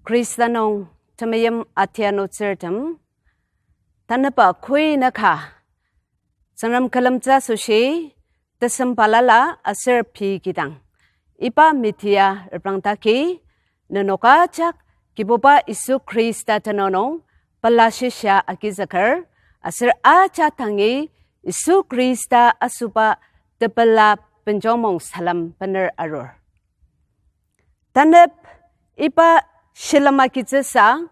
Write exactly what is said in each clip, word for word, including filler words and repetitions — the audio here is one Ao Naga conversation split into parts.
Khrista nung temeim atianutsürtem, tanüba koi naka, Tsüngrem külemtsü asoshi, tesem balala aser pei kidang, iba media reprangdaki, nenok ajak Kibuba Yisu Khrista tenüng nung pela shisa agizüker, aser ajak dangi Yisu Khrista asoba tepela benjongmong salem bener arur. Tanep iba shilem agitsüsa,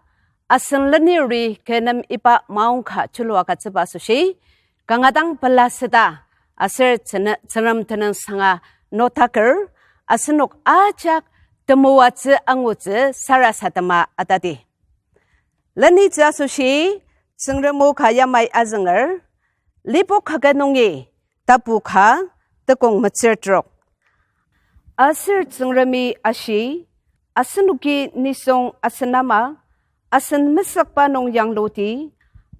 asen leniri kü nem iba maongka tulu agütsüba asoshi, kanga dang pela süda, aser Tsüne-, Tsüngrem tenüng sanga notaker, asenok ajak temoatsü angutsü sarasadema atadi. Lenitsü asoshi, Tsüngrem o ka yamai azünger, Lipok kaket nungi, tapu ka, tekong metsür trok. Aser Tsüngremi ashi, asenoki nisung asen ama, asen mesükba nung yangluti,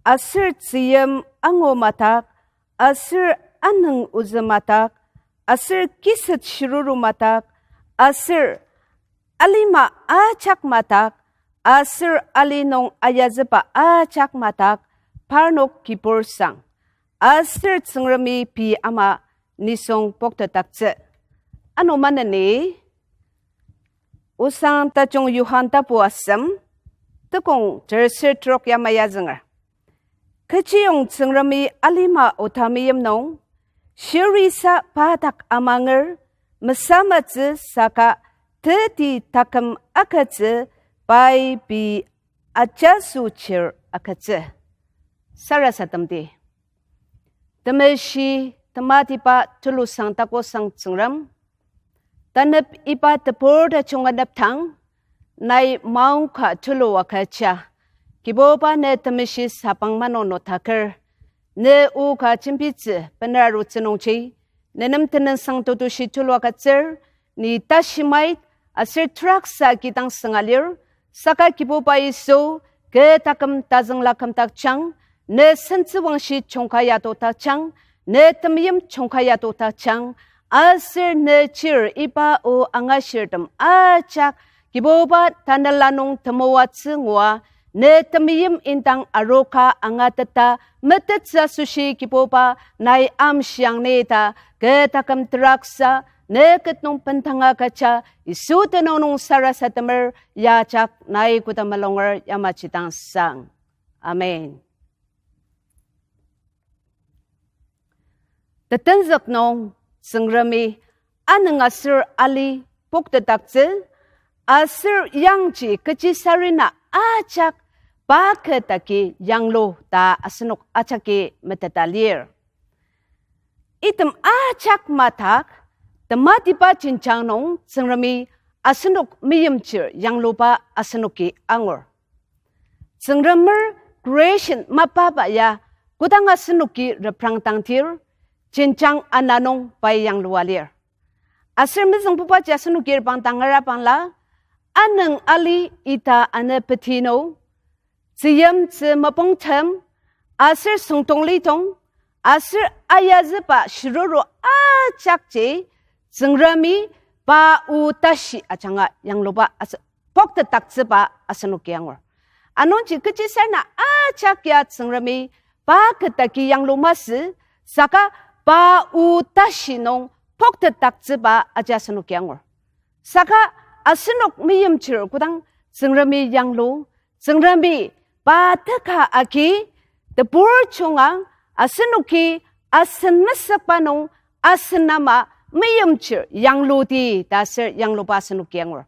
aser tzüyim angu madak, aser anüng ozü madak, aser kiset shiruru madak, aser alima ajak madak, aser ali nung ayazüba ajak madak, parnok kibur sang. Aser Tsüngremi pei ama nisung poktetdaktsü. Ano maneni, Osang tajung Johan tapu asem, tekong terser trok yamai azünger. Kechiyong Tsüngremi alima oda meim nung, shirisa pa dak amanger, mesamatsü saka teti taküm agütsü, pai pei ajaso chir agütsü. Sarasademdi. Temeshi tematiba tulusang takosang Tsüngrem, tanep iba tebur tajung anepdang, nai maongka tulu agüja, Kibuba ne temeshi sabang mano notaker, ne o ka jembitsü bener arutsü nungji, ne nem tenüngsang tetushi tulu agütsür, ni tashimait, aser teraksa kidang sünga lir, saka Kibuba Yisu, kü taküm tazüngla kümdakjang, ne sentsüwangshi jungka yatodakjang, ne temeim jungka yatodakjang, aser ne chir iba o angashirtem ajak, Kibuba tanela nung temoatsü ngua, ne temeim indang aroka angateta, metettsü asoshi Kibuba nai amshiang ni ta, kü taküm teraksa, ne ket nung bendanga agüja, Yisu tenüng nung sarasademer, ya ajak nai koda mulunger yamaji dang sang. Amen. Tetenzük nung Tsüngremi anüng aser ali poktetdaktsü, aser yangji kechisarena ajak pa kü daki yanglu ta asenok ajaki meteta lir. Item ajak madak, tematiba jenjang nung Tsüngremi asenok meimchir yangluba asenoki angur. Tsüngremer creation mapaba ya kodang asenoki reprangdangdir, jenjang ana nung pai yanglua lir. Aser mezüngbubaji asenoki reprangdang arabangla, anüng ali ita ana peti nung, tzüyimtsü mapongtem, aser süngdonglidong, aser ayazüba shiruru ajakji, Tsüngremi pa o tashi ajanga yangluba as-, poktetdaktsüba asenoki angur. Anungji kechisarena ajak ya Tsüngremi pa kü daki yanglu masü, saka pa o tashi nung poktetdaktsüba aji asenoki angur. Saka asenok meimchir kodang Tsüngremi yanglu, Tsüngremi pa teka agi tebur junga asenoki asen mesükba nung asen ama meimchir yangludi ta aser yangluba asenoki angur.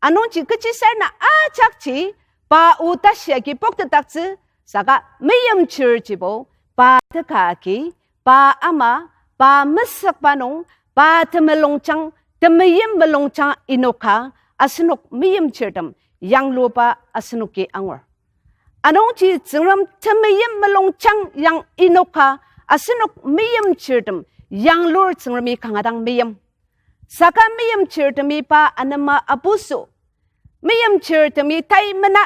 Anungji kechisarena ajakji pa o tashi agi poktetdaktsü, saka meimchirjibo pa teka agi, pa ama, pa mesükba nung, pa temulungjang, temeim mulungjang inoka, asenok meimchirtem yangluba asenoki angur. Anungji Tsüngrem temeim mulungjang yang inoka, asenok meimchirtem yanglur Tsüngremi kanga dang meim. Saka meimchirtemi pa anema apuso, meimchirtemi tai mena,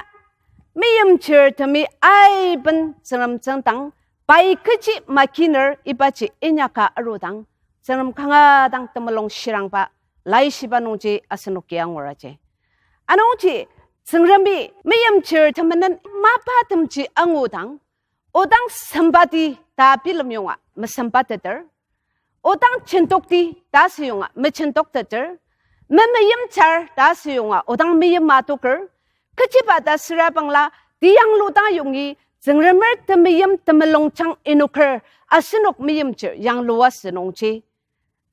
meimchirtemi aiben Tsüngrem tsüngdang, pai kechi makiner ibaji inyaka arudang, Tsüngrem kanga dang temulung shirangba, laishiba nungji asenoki angur aji. Anungji, Tsüngremi meimchir temenen mapatemji angudang, odang sempati ta bilem yonga mesempateter, odang jentokti ta asü yonga mejentokteter, memeimchir ta asü yonga odang meima toker, kechiba ta süra bangla, tiyangludang yongi, Tsüngremer temeim temulungjang inoker, asenok meimchir yanglua asü nungji,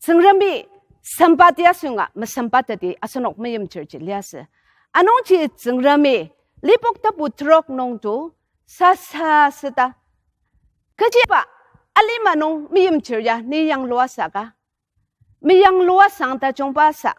Tsüngremi sempati asünga mesempateti asenok meimchirji liasü. Anungji Tsüngremi Lipok tapu trok nungto sasa süta, kechiba alima nung meimchir ya ni yanglua saka, meyanglua sang tajungba sa.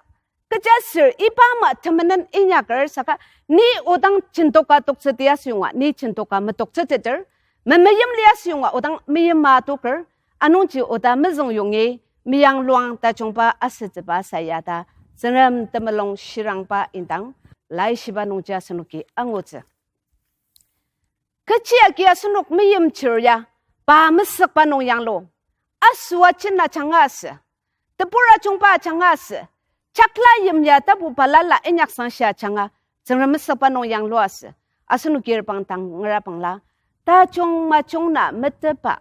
Kechiaser iba ama temenen inyaker saka, ni odang jentoka toktsüti asünga ni jentoka metoktsüteter, memeim li asünga odang meima toker, anungji oda mezüng yongi meyangluang tajungba asütsüba sayata, Tsüngrem temulung shirangba indang laishiba nungji asenoki angutsü. Kechi agi asenok meimchir ya, pa mesükba nung yanglu. Asüa jena ajanga asü, tebur ajungba ajanga asü, chakla yimya tapu balala inyaksangshia ajanga, Tsüngrem mesükba nung yanglu asü. Asenoki reprangdang ngerabangla, tajung majung na metetba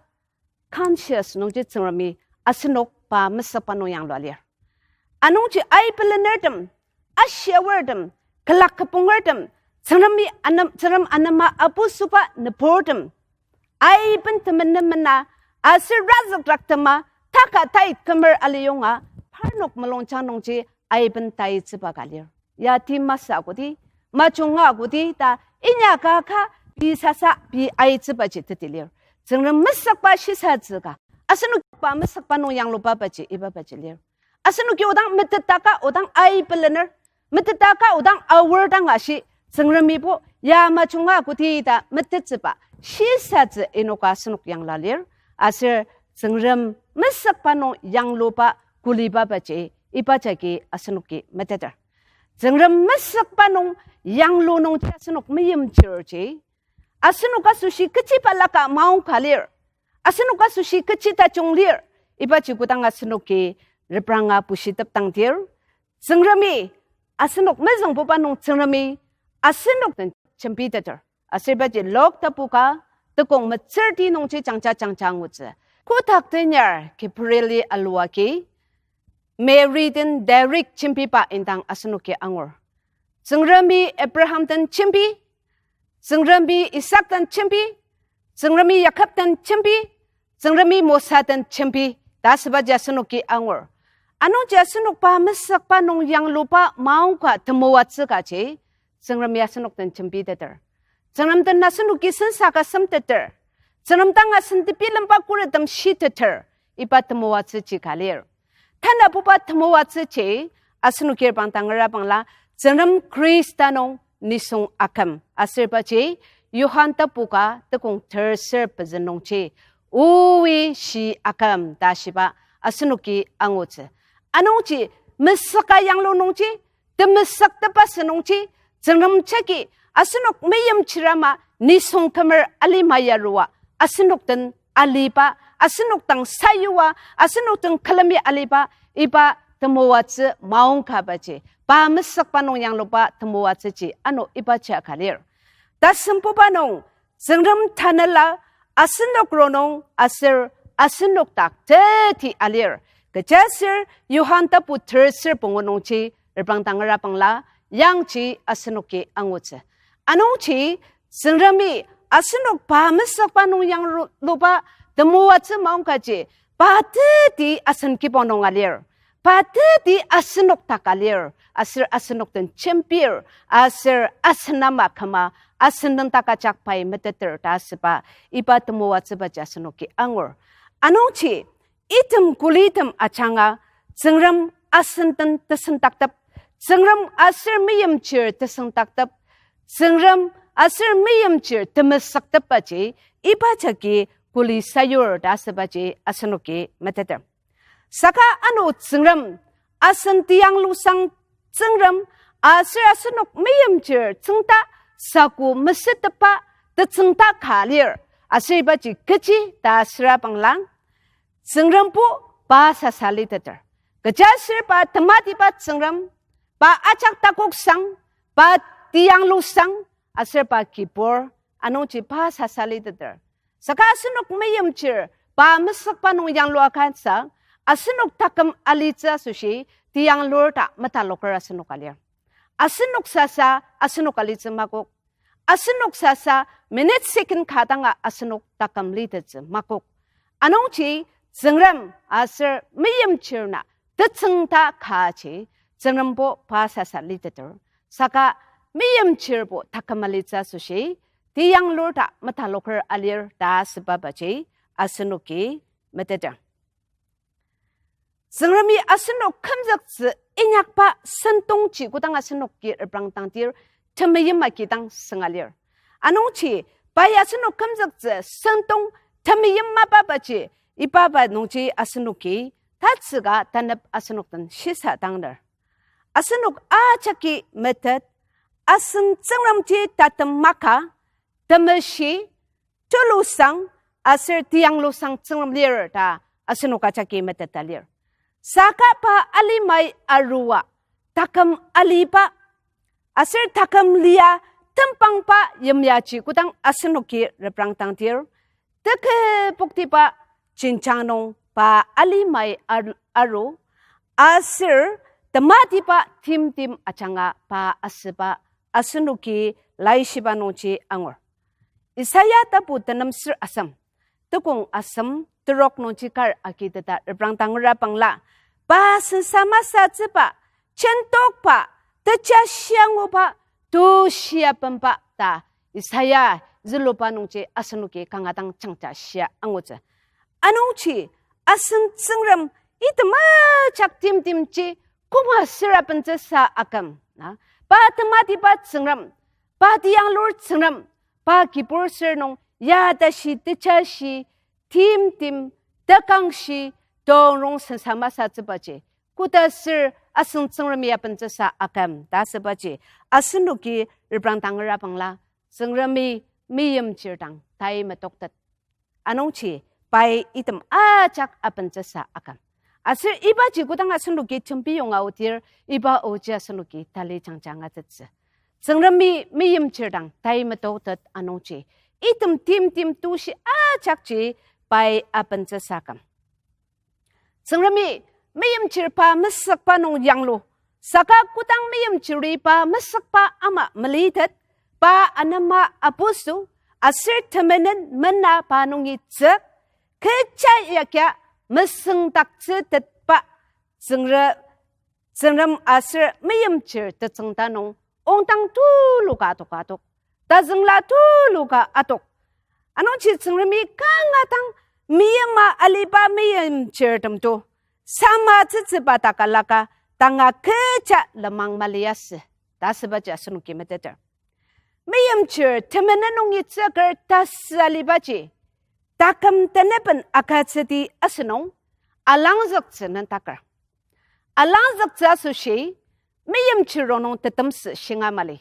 conscious nungji Tsüngremi asenok pa mesükba nung yanglua lir. Anungji aibelenertem, ashiawertem, kelak kepungertem, Tsüngremi anem-, Tsüngrem anema apusüba nüburtem, aiben temenemena, aser razükrak tema, taka tait kümer aliyonga, parnok mulungjang nungji aiben taitsüba ka lir. Ya ti masü akodi, majunga akodi ta, inyaka ka, pei sasa, pei aitsübaji teti lir. Tsüngrem mesükba shisatsü ka, asenok pa mesükba nung yangluba baji, iba baji lir. Asenoki odang metetaka odang aibelener, metetaka odang aor dang ashi, Tsüngremibo ya majunga koti ta metettsüba shisatsü inoka asenok yangla lir, aser Tsüngrem mesükba nung yangluba kuliba baji, iba jagi asenoki meteter. Tsüngrem mesükba nung yanglu nungji asenok meimchirji, asenok asoshi kechiba laka maongka lir, asenok asoshi kechi tajung lir, ibaji kodang asenoki repranga bushitepdangdir, Tsüngremi, asenok mezüngbuba nung Tsüngremi asenok den jembiteter. Aser ibaji Luk tapu ka, tekong metsürti nungji jangja jangja angutsü. Kotak tenyar Gabrieli alua agi, Mary den direct jembiba indang asenoki angur. Tsüngremi Abraham den jembi, Tsüngremi Isak den jembi, Tsüngremi Jakob den jembi, Tsüngremi Mosa den jembi, ta asübaji asenoki angur. Anungji asenok pa mesükba nung yangluba maongka temoatsü kaji, Tsüngremi asenok den jembiteter. Tsüngrem den asenoki sensa ka semteter. Tsüngrem dang asen tebilemba khuretem shiteter. Iba temoatsüji ka lir. Tanabuba temoatsüji, asenoki reprang tangerabangla, Tsüngrem Khrista nung nisung aküm. Aser ibaji, Johan tapu ka tekong terser pezü nungji, Oi shi aküm ta shiba, asenoki angutsü. Anungji, mesüka yanglu nungji, temesüktepa sü nungji, Tsüngrem jagi, asenok meimchir ama, nisung kümer alima yarua, asenok den aliba, asenok dang sayua, asenok den külemi aliba, iba temoatsü maongkabaji, pa mesükba nung yangluba temoatsüji, ano ibaji ka lir. Tasembuba nung, Tsüngrem tanela asenok rongnung aser asenok dak teti alir. Kechiaser Johan tapu terser pungu nungji reprang tangerabangla yangji asenoki angutsü. Anungji Tsüngremi asenok pa mesükba nung yangluba temoatsü maongkaji pa teti asen kibong nung alir. Pa teti asenok dak alir, aser asenok den jembir, aser asen ama küma, asen den dak ajak pai meteter ta asüba, iba temoatsübaji asenoki angur. Anungji, item kulitem ajanga, Tsüngrem asen den tesendaktep, Tsüngrem aser meimchir tesendaktep, Tsüngrem aser meimchir temesüktepbaji, iba jagi kuli sayur ta asübaji asenoki meteter. Saka ano Tsüngrem, asen tiyanglusang Tsüngrem, aser asenok meimchir tsüngda saku mesütepa tetsüngda ka lir, aser ibaji kechi ta asüra banglang, Tsüngrembo pa sasa liteter. Kechiaser pa tematiba Tsüngrem, pa ajak takoksang, pa tiyanglosang aser pa kibur, anungji pa sasa liteter. Saka asenok meimchir pa mesükba nung yanglua kansa, asenok taküm alitsü asoshi tiyanglur ta metaloker asenok alir. Asenok sasa asenok alitsü makok. Asenok sasa minute second ka danga asenok taküm litettsü makok. Anungji Tsüngrem aser meimchir na tetsüng ta kaji Tsüngrembo pa sasa liteter. Saka meimchirbo taküm alitsü asoshi tiyanglur ta metaloker alir ta asübabaji asenoki meteter. Tsüngremi asenok kümzüktsü inyakba sentongji kodang asenoki reprangdangdir temeim agi dang sünga lir. Anungji pai asenok kümzüktsü sentong temeim mapabaji ibaba nungji asenoki tatsüka tanep asenok den shisa dangner. Asenok ajaki metet, asen Tsüngremji tatem maka, temeshi, tulusang aser tiyanglosang Tsüngrem lir ta asenok ajaki meteta lir. Saka pa alimai arua taküm aliba aser taküm lia tembangba yimyaji kodang asenoki reprangdangdir, teküboktiba jenjang nung pa alimai ar-, aru, aser tematiba timtem ajanga pa asüba asenoki laishiba nungji angur. Isaiah tapu tenem ser asem, tekong asem terok nungji kar agiteta reprangdangera bangla, pa sensa masatsüba, jentokba, teja shianguba, tushia pemba ta Isaiah züluba nungji asenoki kanga dang jangja shia angutsü. Anungji asen Tsüngrem item ajak timtemji koma süra bentsüsa aküm, na? Pa tematiba Tsüngrem, pa tiyanglur Tsüngrem, pa kibur ser nung ya tashi, tejashi, timtem, tekangshi, tongrong sensa masatsübaji, koda ser asen Tsüngremi abentsüsa aküm ta asübaji asenoki reprangdangera bangla, Tsüngremi meimchir dang tai metoktet. Anungji pai item ajak abentsüsa aküm. Aser ibaji kodang asenoki jembiyonga aodir, iba oji asenoki tali jangja angatettsü. Tsüngremi meimchir dang tai metoktet anungji, item timtem tushi ajakji pai abentsüsa aküm. Tsüngremi meimchir pa mesükba nung yanglu, saka kodang meimchiri pa mesükba ama melitet, pa anema apusu, aser temenen mena pa nungi tsük, kecha yakia mesüngdaktsütetba Tsüngre-, Tsüngrem aser meimchir tetsüngda nung ongdang tulu ka atok atok, tazüngla tulu ka atok. Anungji Tsüngremi kanga dang meima aliba meimchirtem to sama tsütsüba takalaka tanga kecha lenmang maliasü ta asübaji asenoki meteter. Meimchir temenen nungi tsüker tasü alibaji taküm tenepen agütsüdi asünung alangzüktsü nentaker. Alangzüktsü asoshi meimchir rongnung tetemsü shinga mali.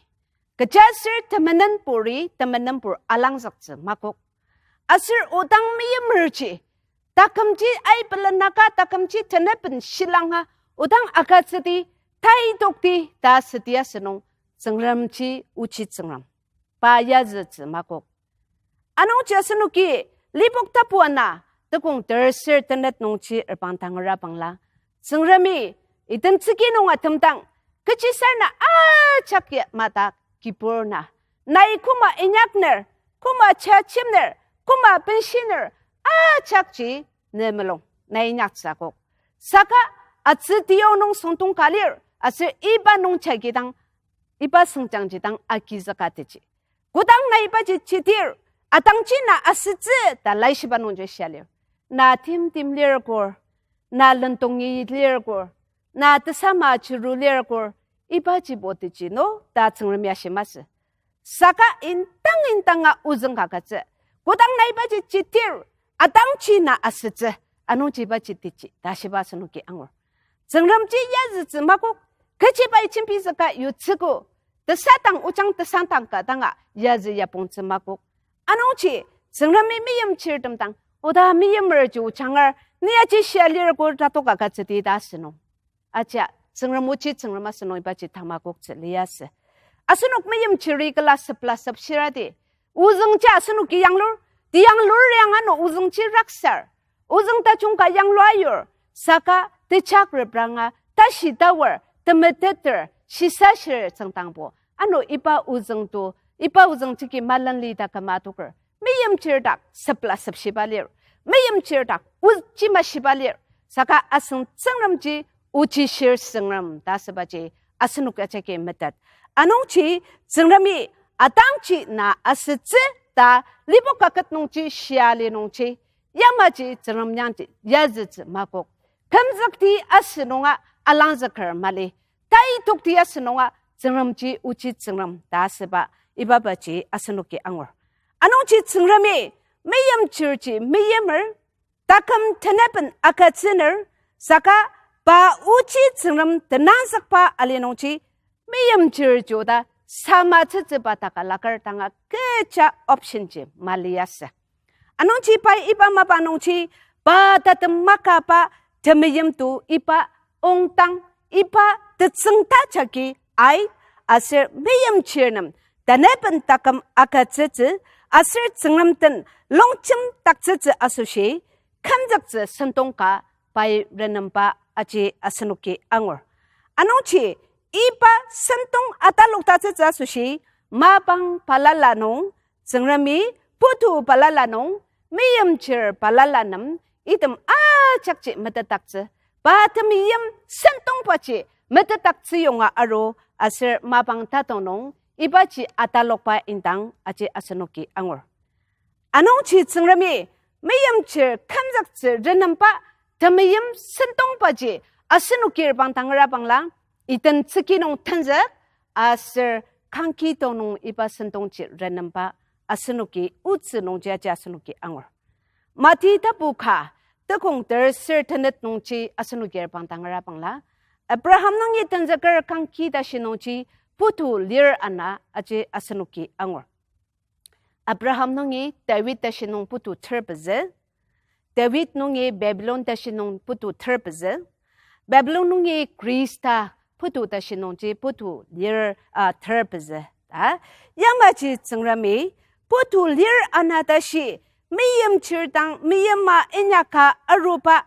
Kechiaser temenenpuri temenenpur alangzüktsü makok. Aser odang meimerji takümji aipelenaka, takümji tenepen shilanga odang agütsüdi, taitokdi ta südi asünung Tsüngremji ochi Tsüngrem, pa yazütsü makok. Anungji asenoki Lipok tapu ana tekong terser tenet nungji reprangdangera bangla, Tsüngremi iten tsüki nung atemdang kechisarena ajak ya madak kibur na, nai koma inyakner, koma chachimner, koma benshiner ajakji ne mulung, nai inyaktsü akok. Saka atsü tiyong nung süngdong ka lir, aser iba nung jagi dang, iba süngjangji dang agizüka teji. Kodang nai ibaji chitir, atangji na asütsü ta laishiba nungji shia lir. Na timtem lir kur, na lentongi lir kur, na tesama chiru lir kur, ibajibo teji no ta Tsüngremi ashi masü. Saka indang indanga ozüng ka agütsü. Kodang nai ibaji chitir, atangji na asütsü, anungji ibaji teji ta shiba asenoki angur. Tsüngremji yazütsü makok, kechibai jembizüka yutsüko, tesadang ojang tesangdang ka danga yazü yapongtsü makok. Anungji Tsüngremi meimchirtem dang, oda meimerji ojangar, ni aji shia lir ko tatok agütsüdi ta asünung. Aja, Tsüngrem ochi Tsüngrem asünung ibaji tamakoktsü liasü. Asenok meimchiri kela sepla sepshiradi. Ozüngji asenoki yanglur, tiyanglur yang ano ozüngji raksar. Ozüng tajung ka yanglua yur, saka tejak repranga, tashi tawer, temeteter, shisashir tsüngdangbo. Ano iba ozüng to, iba ozüng jiki malenli ta kümatoker. Meimchir dak sepla sepshiba lir. Meimchir dak ochi mashiba lir. Saka asen Tsüngremji ochishir Tsüngrem ta asübaji asenok ajaki metet. Anungji Tsüngremi Adamji na asütsü ta Lipok kaket nungji shia li nungji, yamaji Tsüngrem yangji yazütsü makok. Kümzükti asü nunga alangzüker mali. Taitokti asü nunga Tsüngremji ochi Tsüngrem ta asüba ibabaji asenoki angur. Anungji Tsüngremi meimchirji meimer, taküm tenepen agütsüner, saka pa ochi Tsüngrem tenangzükba ali nungji meimchir juda samatsütsüba taka laker tanga kecha option ji maliasü. Anungji pai iba mapa nungji pa tatem makaba temeim to iba ongdang iba tetsüngta jagi ai aser meimchir nem tenepen taküm agütsütsü aser Tsüngrem den longjemdaktsütsü asoshi kümzüktsü sentong ka pai renemba aji asenoki angur. Anungji iba sentong atalokdaktsütsü asoshi mapang balala nung, Tsüngremi putu balala nung, meimchir balala nem item ajakji metetdaktsü, pa temeim sentongbaji metetdaktsü yonga aru aser mapang tatung nung ibaji atalokba indang aji asenoki angur. Anungji Tsüngremi meimchir kümzüktsü renemba temeim sentongbaji asenokir bang tangra bangla, iten tsüki nung tenzük aser kangki tonung iba sentongji renemba asenoki otsü nungji aji asenoki angur. Mati tapu ka tekong ter ser tenet nungji asenokir bang tangra bangla, Abraham nungi tenzüker kangki tashi nungji putu lir ana aji asenoki angur. Abraham nungi David tashi nung putu ter pezü, David nungi Babylon tashi nung putu ter pezü, Babylon nungi Greece ta putu tashi nungji putu lir, a, ter pezü ta. Yamaji Tsüngremi putu lir ana tashi meimchir dang meima inyaka aruba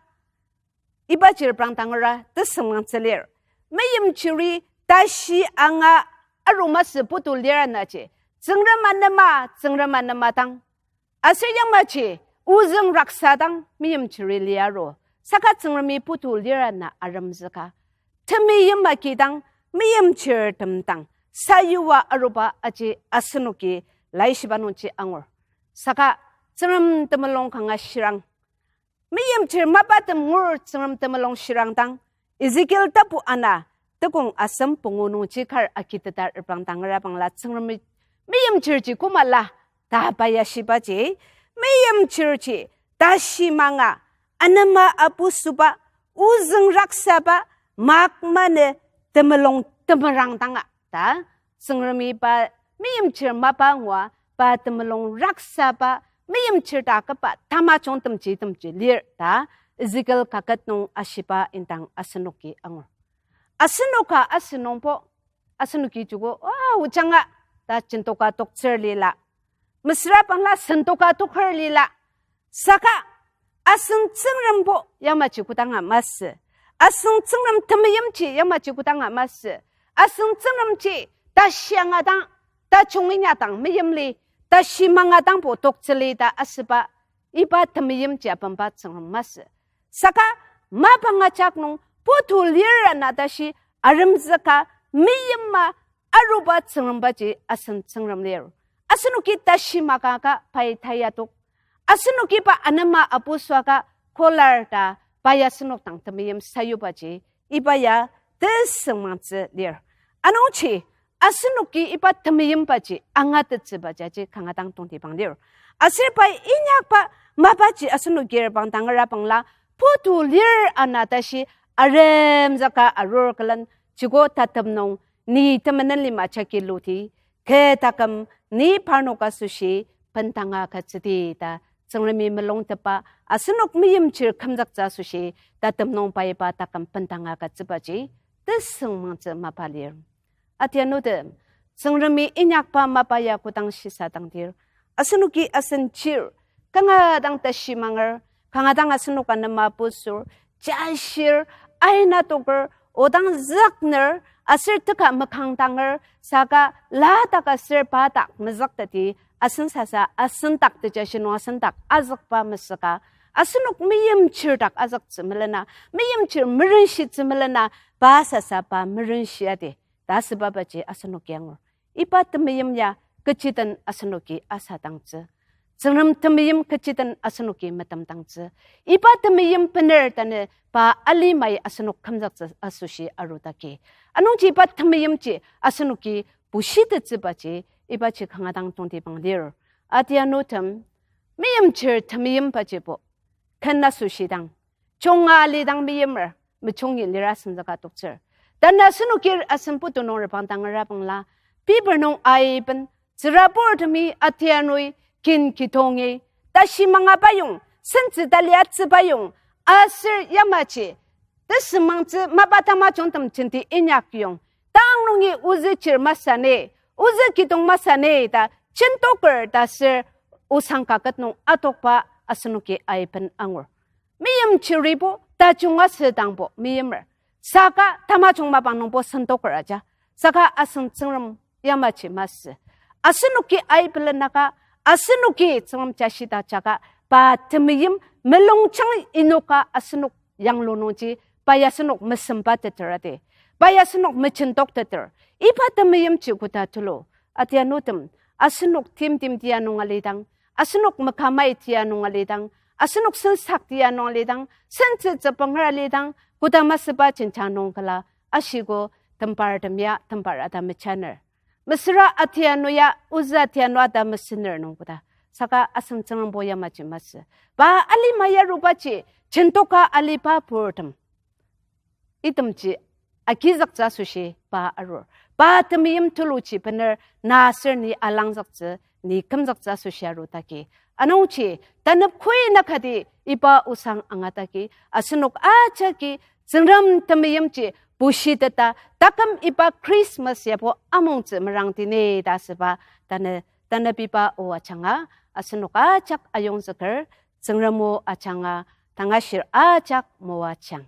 iba chirprang tangera tesüngmangtsü lir. Meimchiri tashi anga aru masü putu lir anaji, Tsüngrem anema, Tsüngrem anema dang. Aser yamaji ozüng raksa dang meimchiri liaru, saka Tsüngremi putu lir ana aremzüka temeim agi dang, meimchirtem dang sayua aruba aji asenoki laishiba nungji angur. Saka Tsüngrem temulung kanga shirang, meimchir mapatem ngur Tsüngrem temulung shirang dang, Ezekiel tapu ana tekong asem pungu nungji kar agiteta reprang tangera bangla Tsüngremi meimchirji koma la ta pa ya shibaji, meimchirji tashi manga, anema apusuba, ozüng raksaba, mak mane temulung temerang danga ta, Tsüngremi pa meimchir mapa ngua pa temulung raksaba, meimchir ta akaba tamajung temji temji lir ta Ezekiel kaket nung ashiba indang asenoki angur. Asenoka asenungbo, asenoki joko, a, ojanga ta jentoka toktsür lila, mesüra bangla sentoka toker lila. Saka asen Tsüngrembo yamaji kodanga masü, asen Tsüngrem temeimji yamaji kodanga masü, asen Tsüngremji tashi anga dang, tajung inyadang meimli, tashi manga dangbo toktsüli ta asüba, iba temeimji apemba Tsüngrem masü. Saka mapang ajak nung putu lir ana tashi aremzüka meima aruba Tsüngrembaji asen Tsüngrem lir. Asenoki tashi maka ka pai tayatok, asenoki pa anema apusua ka kolar ta pai asenok dang temeim sayubaji iba ya tesüngmangtsü lir. Anungji asenoki iba temeimbaji angatettsübaji aji kanga dang tongtibang lir. Aser pai inyakba mapaji asenok gerbang tangera bangla putu lir ana tashi aremzüka arur külen, joko tatem nung ni temenen lima jagi luti, kü taküm ni parnok asoshi bendanga agütsüdi ta Tsüngremi mulungtepba, asenok meimchir kümzüktsü asoshi tatem nung paiba taküm bendanga agütsübaji tesüngmangtsü mapa lir. Atianutem, Tsüngremi inyakba mapa ya kodang shisadangdir, asenoki asen chir, kanga dang tashimanger, kanga dang asenok anema pusür, jashir, aina toker, odang zükner, aser teka mekangdanger, saka ladak aser padak mezükteti, asen sasa asen dak tejashi nung asen dak azükba mesüka, asenok meimchir dak azüktsü melena, meimchir merenshitsü melena, pa sasa pa merenshiadi ta asübabaji asenoki angur. Iba temeim ya kechi den asenoki asadangtsü. Tsüngrem temeim kechi den asenoki metemdangtsü. Iba temeim bener tanü pa alimai asenok kümzüktsü asoshi arudaki. Anungji iba temeimji asenoki bushitettsübaji ibaji kanga dang tongtibang lir. Adianutem, meimchir temeimbajibo ken asoshidang, junga alidang meimer, mejungi lira asenzüka toktsür. Tanü asenokir asen putu nung reprangdang arabangla, Bible nung aiben, tsüraburtemi atianui, kin kitongi, tashi mangaba yong, sentsü tali atsüba yong, aser yamaji tesümangtsü mapa tamajungtem jenti inyakyong, tang nungi ozü chir masani, ozü kidong masani ta jentoker ta ser osang kaket nung atokba asenoki aiben angur. Meimchiribo tajung asüdangbo meimer. Saka tamajung mapang nungbo sentoker aja. Saka asen Tsüngrem yamaji masü. Asenoki aibelenaka, asenoki Tsüngrem jashidakjaka, pa temeim melungjang inoka asenok yanglu nungji, pa ya asenok mesembateter adi, pa ya asenok mejentokteter. Iba temeimji koda tulu, adianutem, asenok timtem tia nung alidang, asenok mekamai tia nung alidang, asenok sensak tia nung alidang, sentsü tsübanger alidang, koda masüba jenjang nung kala, ashiko tembartem ya tembar ata mejaner. Mesüra atianu ya ozü atianu ata mesüner nung koda. Saka asen Tsüngrembo yamaji masü. Pa alima yarubaji, jentoka aliba purtem itemji agizüktsü asoshi pa arur. Pa temeim tuluji bener na aser ni alangzüktsü, ni kümzüktsü asoshi arudaki. Anungji, tanep koi na kati iba osang angataki, asenok ajaki, Tsüngrem temeimji bushiteta, taküm iba Christmas yabo amongtsü merangdi ni ta asüba, tanü, tanü biba o ajanga, asenok ajak ayongzüker, Tsüngrem o ajanga, tangashir ajak moajang.